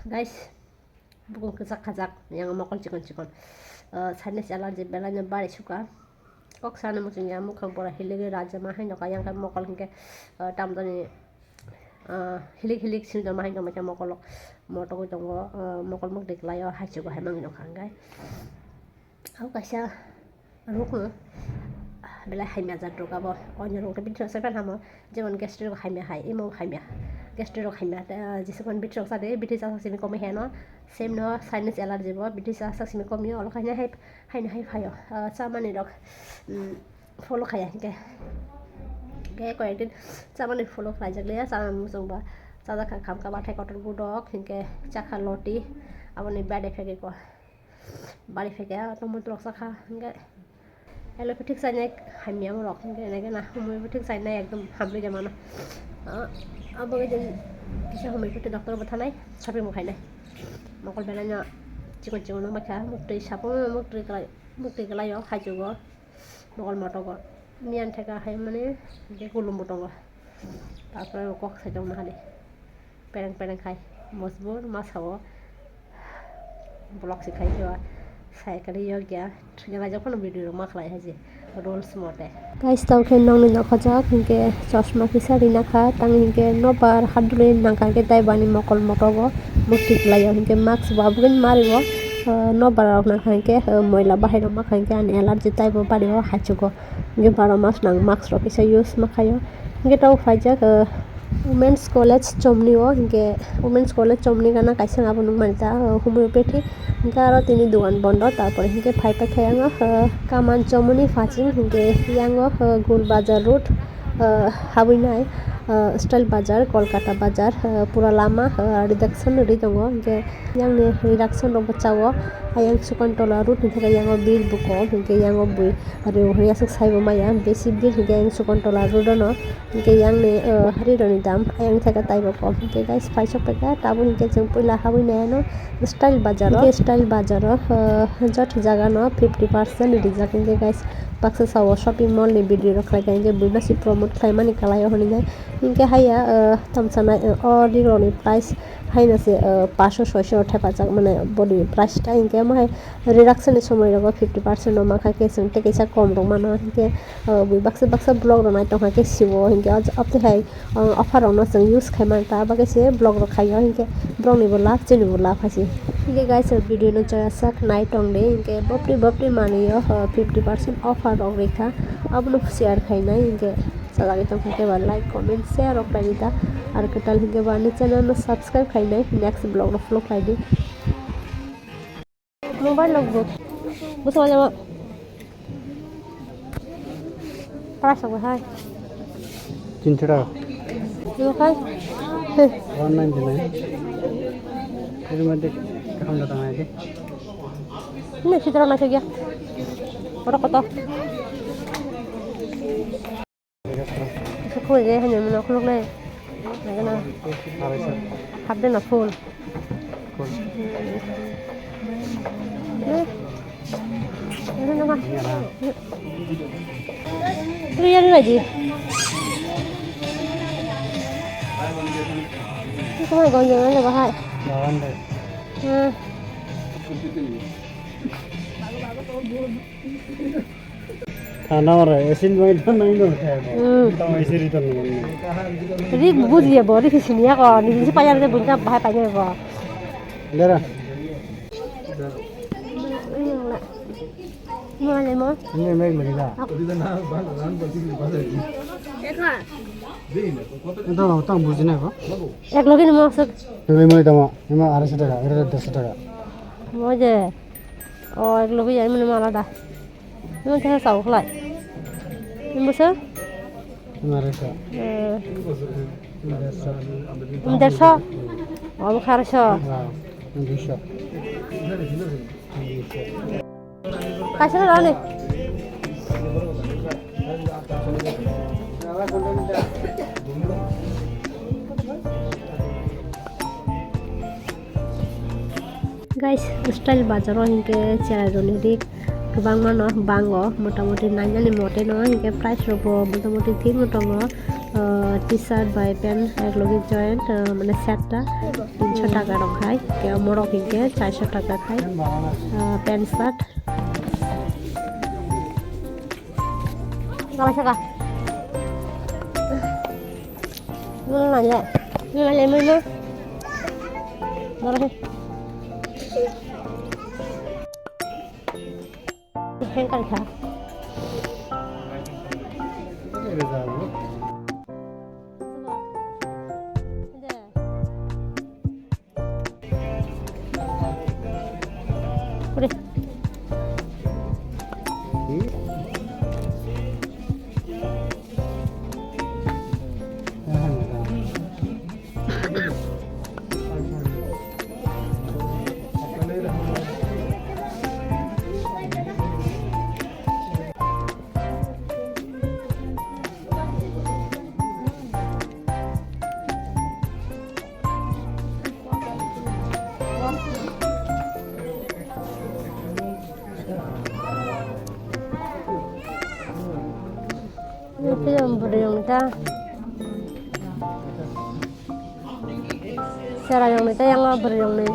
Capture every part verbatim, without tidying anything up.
Guys, bukung kwchak khajak, yang mokol chikon chikon. Ah, sinus allergy belai no bari suka. Kok sana muchung ya mukhang pura hiligwi rajama hai noka yang kai mokol hingke, ah, tamjani, ah, hilik hilik sinjama hai nokma khe mokol motogwi tongo, ah, mokol mukti kwlaio hai chugo hai mangi nokha hingkai. Au kaisa rukno belai hamya jat rok abo. Onyo rok bithi rok sai hamo, jemon gastric rok hamya hai, imo hamya. Gastric rok hamya, ah, jisukon bithi rok sade, bithi chasok simi komwi heno. Same no sinus allergy bo, bithi chasok simi komwi, olo kaisa hai, haino hai phaio. Ah, chamani rok, mm, follow khaya hingke. Hingke koyekdin chamani follow khlaijak liya, chamani muchung ba chajak kha, khamka bathai kotor budok, hingke chakha loti, aboni bad effect eko. Bari phaikha, tomato rok sakha, hingke allopathic chainai hamya borok, hingke nai gana homeopathic chainai ekdom hamri de mano. Ah, abo khe chwng kisa homeopathic doctor bo thanai, shopping bo khainai. Mokol belai no chikon chikon no maikha, muktwi sapo, muktwi kwlai, muktwi kwlaio, haichugo, mokol motogo. Miyan theka hai mani, hingke kulum bo tongo. Tarpore bo kok sai tongma hali. Pereng pereng khai mosbur ma sao. Vlog si khai khe wa. Sai kali yo gya. Thwina jok phano video rok ma khlai hai je. Rules mote. Guys, tau khe nokni nokhajak hingke chosma kisa rina kha. Tang hingke nobar hadulwi nangkha hingke dai bani mokol motogo. Muktwi kwlai o hingke mask bo abugin mari o. Ah, nobar rok nangkha hingke, ah, moila bahai rok ma kha hingke ani allergy taibo bari o haichugo. Hingke baro mas nang mask rok kisa use ma khaio. Hingke tau phaijak, ah, Women's College Chomni o, hingke Women's College Chomni gana kaisa abo nukmani ta, ah, homeopathy. Hingke aro tini dogan bondo, tarpore hingke phai paikha yango, ah, Kaman Chomoni phaching, hingke yango, ah, Gul Bazar Road, ah, habwi nai, ah, Style Bazar, Kolkata Bazar, ah, pura lama, ah, reduction ri tongo, hingke yang ni reduction rok bwchao, ayang Sukantola Road, hingke yango bir buko, hingke yango bui. Aro hwnwi aswk saibo maya, besi bir hwnkhe ayang Sukantola road-o no, hwnkhe yang ni, ah, rironi dam ayang theka taibo kom. Hwnkhe guys, paisok paikha, tabuk hwnkhe chwng puila habwi nai ano Style Bazar-o. Hwnkhe Style Bazar-o, ah, joto jaga no fifty percent rijak. Hwnkhe guys, baksa sao shopping mall ni video rok khlaikha, hwnkhe buino se promote khlaimani kwlaio hwnwi nai. Hwnkhe haiya, ah, tamsa nai, ah, o rironi price haino se, ah, paanch soi soi thepajak mane boni price ta, hwnkhe omo hai Reduction ni somoi rogo fifty percent no mankha khe chwng tei kaisa kom rok mano, hinkhe, ah, bui baksa baksa vlog rok nai tongkha khe siwo, hinkhe o, aboni hai, ah, offer rok no chwng use khai manta, abo khe se vlog rok khaio, hinkhe borok ni bo love, chini bo love hai se. Hinkhe guys, o video no chaya sak nai tong di, hinkhe bopri bopri manwi o, ah, fifty percent offer rok rikha, abono share khainai, hinkhe chalagwi tongkha khe ba like, comment, share rok khlai di ta, aro kwtal hinkhe bo ani channel no subscribe khainai, next vlog rok follow khlai di. Mobile logbook. Bwswk jama. Price rok hai. Tinsho taka. Imo khai. He. One ninety nine. Iri moddhe kaham da tong nai de. Ini sitra nai kya. Oro koto. Khulje hanya mano khuluk nai. Nagana. Half de na full. Full. Eh. Ini nama. Ini yang lagi. Ini kemana gonjong aja bahai. Lawan deh. Hmm. Thana ore, esin bai thana ino thai bo. Hmm. Tamo isi ri thana ino. Ri buji ya bo, ri sini ya ko, ni si payar de bunta bahai payar ko. Lera. Mo le mo. Ini mai mai da. Ito tang buji na ko. Ek logi ni mo suk. Ini mai tamo, ini arai sata ka, ini arai sata ka. Mo je. O ek logi ya, ini mo alada. Nwng khe sao khlai. Nwng bwswk? Nwng arai sa. Eh. Nwng dersa. Nwng dersa? Obo khe arai sa. Wow. Nwng dersa. Kaisa na rani? Guys, Style Bazar o hinkhe cherai rokni rik kwbangma no bango, motamoti nainani mote no hinkhe price rok bo motamoti thik no tongo. Ah, t-shirt bai pant ek logi join, ah, mane set ta tinsho taka rok khai, ke morok hinkhe charsho taka khai, ah, pant shirt. Gala saka. Nung nanya, nung nanya mana? Mana? Hengkang kha. Ore. Ini film beri yang ta. Sera yang minta yang beri yang ni.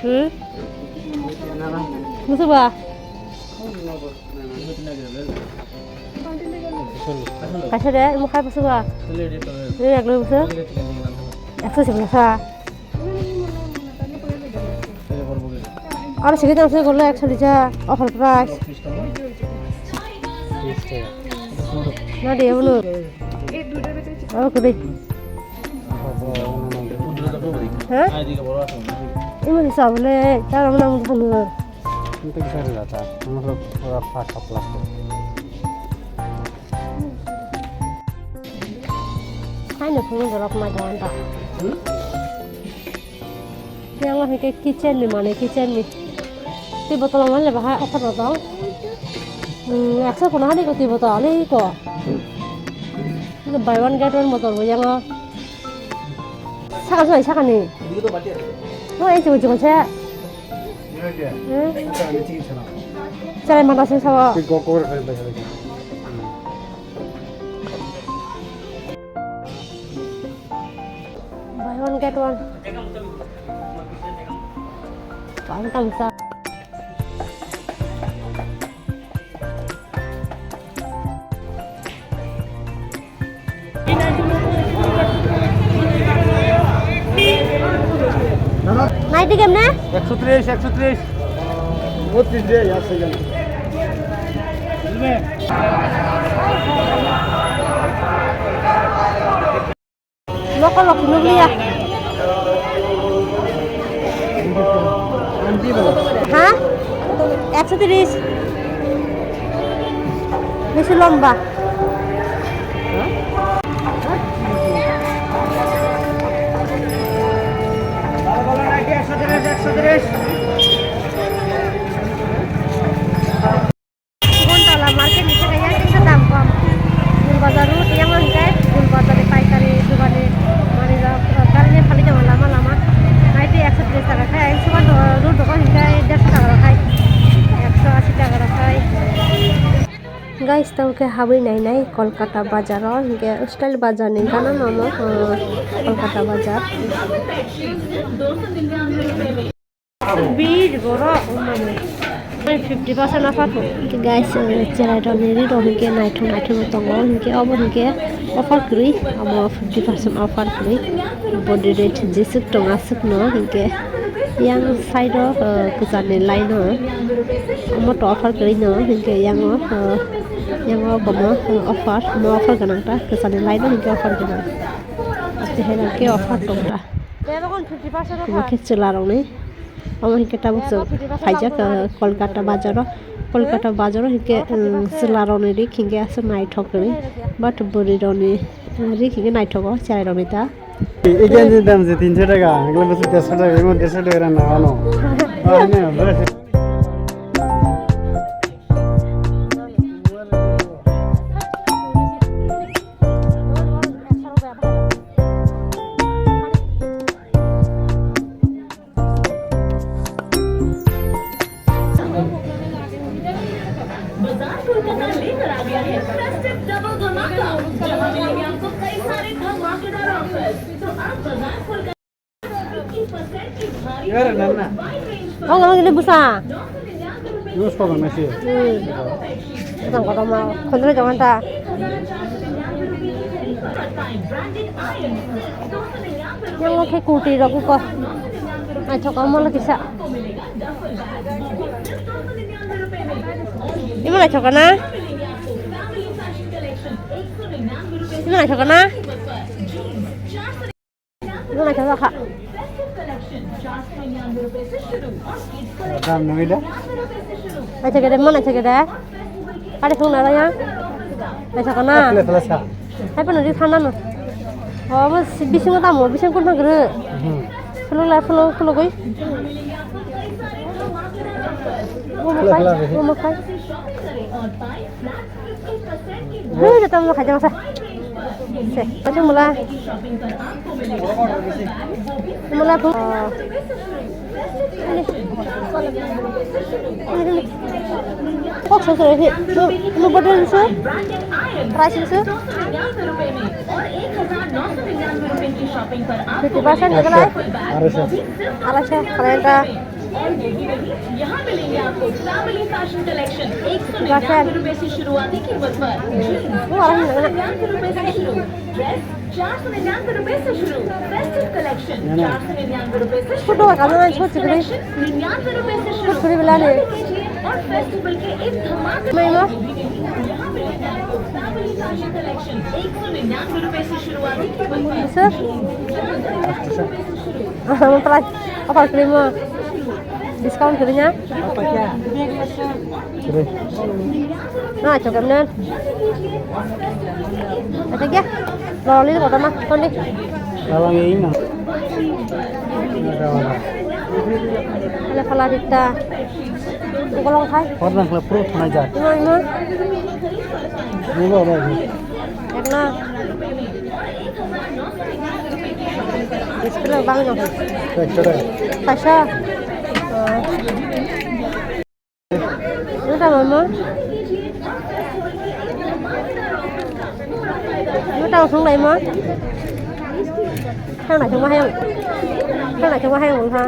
Hmm? Musuba? Kaisa de, imo khai musuba? Ini yang belum musuh? Ekso sebelas. Aro sigi tang sigi gorle ekso rija, offer price. Na de, unu. Aro kudai. Ha? Imo ni sabole, ta ram na mun khanu. Ini tak bisa rata. Imo pura fast plastic. Hai no phungo borok mai da anta. Hmm? Yang hingke kitchen ni mane kitchen ni. Twi botol mane le bahai offer no tong. Hmm, ekso kono hani ko twi botol ani ko. Buy one get one botol bo yango. Saka jai saka ni. No ei chukon chukon se. Hmm? Chalai mata se sawa. Buy one get one. Pang tamsa. Naidi kemne? Ekso tris, ekso tris. Botris de, ya, segan. Mokol rok phunukliya. Ha? Ekso tris. Bisi lomba. Bontala market ni saka yang tingka dam kom. Gul bazar road yang hingkai, Gul bazar ni paikari dogani mani rok, gari ni phali tongo lama lama. Naidi ekso tris taka khai, sugan road dogo hingkai dersho taka rok khai, ekso asi taka rok khai. Guys, tamo khe habwi nai nai Kolkata bazar o, hingke style bazar ni gana mamo, ah, Kolkata bazar. Bir borok. Fifty percent offer. Guys, eh, cherai rok ni ri rok hinkhe naithok naithok tongo, hinkhe obo hinkhe offer kwrwi, omo fifty percent offer kwrwi. Body rate jeswk tong aswk no hinkhe yang side o, eh, kwchar ni line o omo to offer kwrwi no hinkhe yang o, eh, yang o omo, eh, offer, omo offer gwnang ta kwchar ni line o hinkhe offer gwnang. Tei hai rok khe offer tong ta. Omo khe chwla rok ni. Omo hinkhe tabuk chwng phaijak, ah, Kolkata bazaro. Kolkata bazaro hinkhe, um, chwla rokni rik hinkhe aswk naithok kwrwi. But bwrwi rokni, ah, rik hinkhe naithogo, cherai rokni ta. Ikan je dam je tinso taka, egulo bwswk derso taka, emo derso taka rang nang ano. Ah, ne, bwrwi. बाजार कोलकाता लेकर आ गया है festive double धमाका, जहां मिलेंगे आपको कई सारे धमाकेदार ऑफर्स। तो आप बाजार कोलकाता fifty percent की भारी Yara, nana. Wide range पर Oh, nang ini busa. नौ सौ निन्यानवे रुपए Yus ko bang nasi. Hmm. Busa ko ma, kondre jawan ta. एक हजार चार सौ निन्यानवे रुपए की शॉपिंग करता है ब्रांडेड आयरन सिल्क दो सौ निन्यानवे रुपए Yang oke kurti rok ko. Ai, chok, amo lagi sa. Ima lai chok na? Ima lai chok na? Ima lai chok kha. Dam nui da. Ai, chok de, mana chok de? Ari phung na ya. Ai, chok na? Pele pele sa. Hai pano ri thana no. O mo bisingo tamo, bising kun thang gre. Hmm. Phuluk lai phuluk phuluk goi. Mo mo Phuluk khai, phuluk mo mo khai. Hei, jata mo khai jang sa. Se, acha mula. Mula phung. Kok sosok sih? Lu, lu bodol sih? Price sih? Fifty percent gitu lah. Arasa. Arasa, kalian dah. Fifty percent. Lu orang mana? Dress चार सौ निन्यानवे रुपए से शुरू, festive collection ना, ना। चार सौ निन्यानवे रुपए से शुरू, Photo ka na, और kids छोटी छोटी। कलेक्शन निन्यानवे रुपए से शुरू। छोटी छोटी वाला ने। और फेस्टिवल के इस धमाके May mo? यहाँ पे फैमिली फैशन कलेक्शन एक सौ निन्यानवे रुपए से शुरुआती कीमत पर। Sir? Ang pala, offer cream mo. Discount kiri nya? Apa kya? Kiri. Na, chok em nan. Acha kya? Loli ko tama, toni. Lawang ini na. Ada wala. Ala pala dita. Ukolong khai. Pordang kala pro thana ja. Ima, ima. Ini lo, lo. Ekna. Display bang jong. Ekso taka. Kaisa. Nota mama. Nota song lai ma. Thang nai thang ma hayang. Thang nai thang ma hayang ha.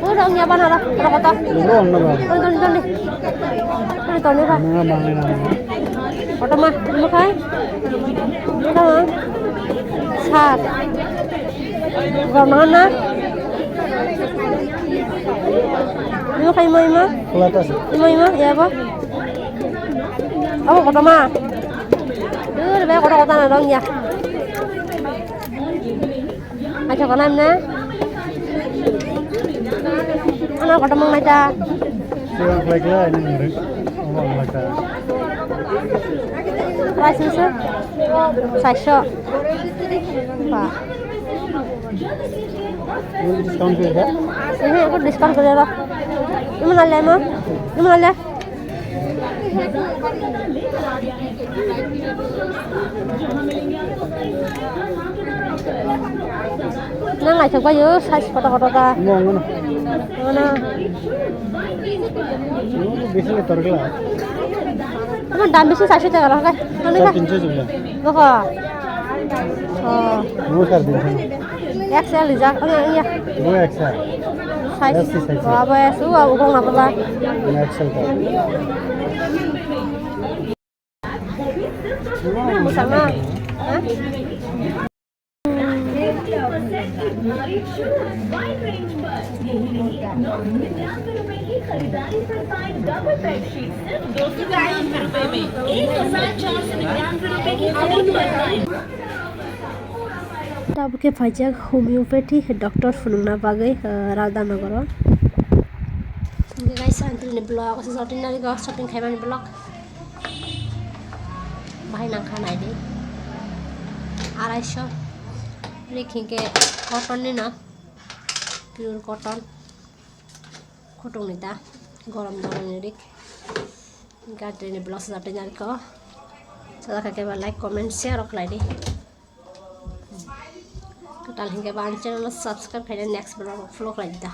Ui, rong ya bana ra, ra kota. Rong na ba. Toni, toni, toni. Toni, toni ba. Na ba na na. Kota ma, mo khai. Kota ma. Sat. Rong na na. Mo khai mo imo. Kota sa. Imo, imo, ya ba. Abo kota ma. Dur be kota kota na rong ya. Acha, kona emne? Ano, koto mang naita. Siwang khlai khlai, ini ngering. Omong khlai khlai. Price nisi? Saiso. Ba. Ini discount kiri ya? Ini aku discount kiri ya. Ini mana le, ma? Ini mana le? Nang naithok bai o, size koto koto ta. Mo ngono. Ngono. Bisi le torgla. Ama dam bisi saiso taka rok kai. Mane ka? Sar tinso jumla. Boko. Oh. Mo sar tinso. X L rijak, ang, ang ya. Bo X L. Size. S C size. Bo abo S, o abo gong na pala. Bo X L ko. Musang na. Ha? Tabuk khe phaijak homeopathy doctor phunukna bagwi, uh, Radhanagaro. Hwnkhe guys, ang tini vlog, shopping khaimani vlog. Bahai nangkha naidi. Araisho. Rik hinkhe cotton ni no. Pure cotton. Khutungni ta. Gorom joroni rik. Hwnkhe ang tini vlog sajak tini arikho. Sajak khe ba like, comment, share rok khlaidi. Kwtal hinkhe ba ang channel subscribe khaina next vlog follow khlaidi ta.